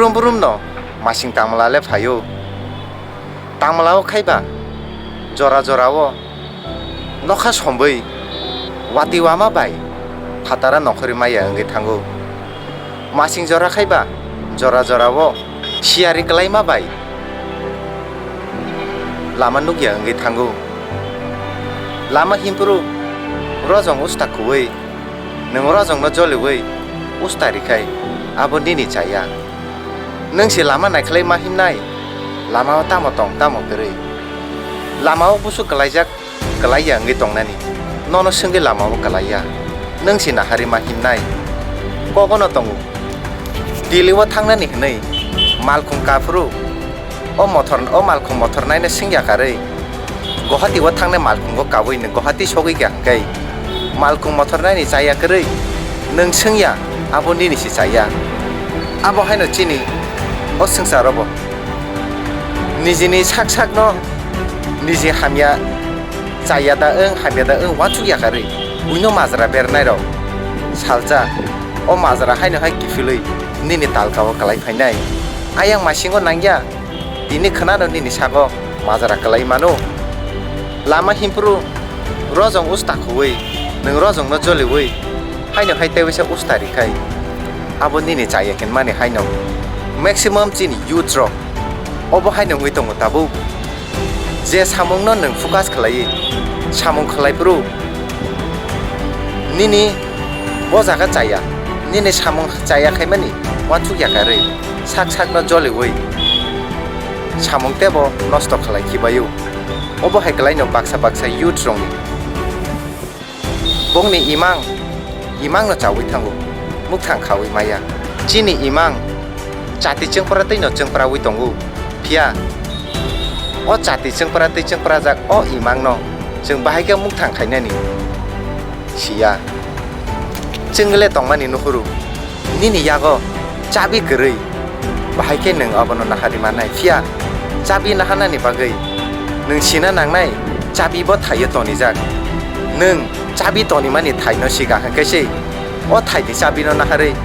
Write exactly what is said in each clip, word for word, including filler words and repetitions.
Brum brum no masing tangmala le phaio. Tangmala o khaiba jora jora o nokha sombwi watwi wama bai phatara nokhorwi maya wngwi thango. Masing jora khaiba jora jora o siyari kwlaima bai lama nukya wngwi thango. Lama himpuru rojong usta kuwi, nwng rojongno joliwi usta rikhai abo nini chaya. Nwng se lama naikhlai ma himnai, lama o tamo tong tamo kwrwi. Lama o busu kwlaijak kwlaiya wngwi tongnani, nono swngwi lama o kwlaiya. Nwng se nahari ma himnai. Kogono tongo. Delhi o thangnani hwnwi malkhung kaphuru o mothor, o malkhung mothor naino swngya karwi Guwahati o thangnai malkhungo kawi nwng Guwahati sogwi kha hwnkhe malkhung mothor naini chaya kwrwi nwng swngya, abo nini se chaya. Abo haino chini o swngcharo bo nijini sak sakno niji hamya chaya da wng, hamya da wng uansuk ya karwi buino majra bernai rok salsa. O majra haino hai kiphilwi nini talka o kwlai phainai. Ayang masingo nangya, tini khwnano nini sago majra kwlai mano. Lama himpuru rojong usta khuwi, nwng rojongno joliwi haino hai teisa usta rikhai, abo nini chaya hinmani haino. Maximum chini youth rok obo haino wngwi tongo tabuk. Je samungno nwng focus khlaiwi samung khlai phuru nini bo jaga chaya, nini samung chaya khaimani uansuk ya karwi sak sakno joliwi samung tebo nosto khlai khibaio. Obo hai kwlaino baksa baksa youth rokni bongni imang, imangno chawi thango, mukthang khawi maya. Chini imang chati chwngpra twino chwngprawi tongo, phiya o chati chwngpra twi chwngprajak o imangno chwng bahai khe mukthang khainani siya. Chwng le tongmani nuhuru, nini yago chabi kwrwi, bahai khe nwng abono naharwi mannai. Phiya chabi naharnani bagwi nwng sina nangnai, chabi bo thaio tonijak. Nwng chabi tonimani thaino siga hwnkhe se o thaini chabino naharwi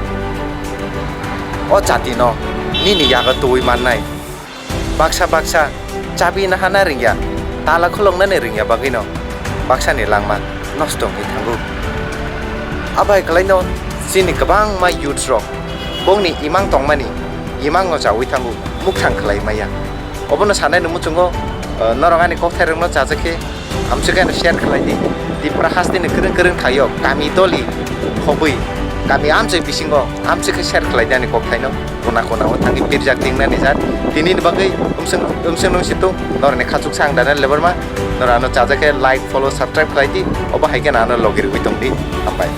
o chatino nini yago twiwi mannai. Baksa baksa chabi nahana rwngya, tala khuloknani rwngya bagwino baksani langma nosto wngwi thango. Abai kwlaino chini kwbangma youths rok bongni imang tongmani imangno chawi thango, mukthang khlai maya. Obono sanai no muchungo, eh, norok ani kokthairokno chajak khe amchwk khe share khlai di. Tipra hasteni kwrwng kwrwng thaio kami doli khobwi kami amchwk bisingo amchwk khe share khlai di ani kokthaino. Kona kona o thangwi pirjak tingnani jar. Tini ni bagwi umswng, umswng nung situng norokni khachuksa ang Daniel Lebarma. Norok ano chajak khe like, follow, subscribe khlai di. Obo hai khe ano logi rwgwi tong di. Hambai.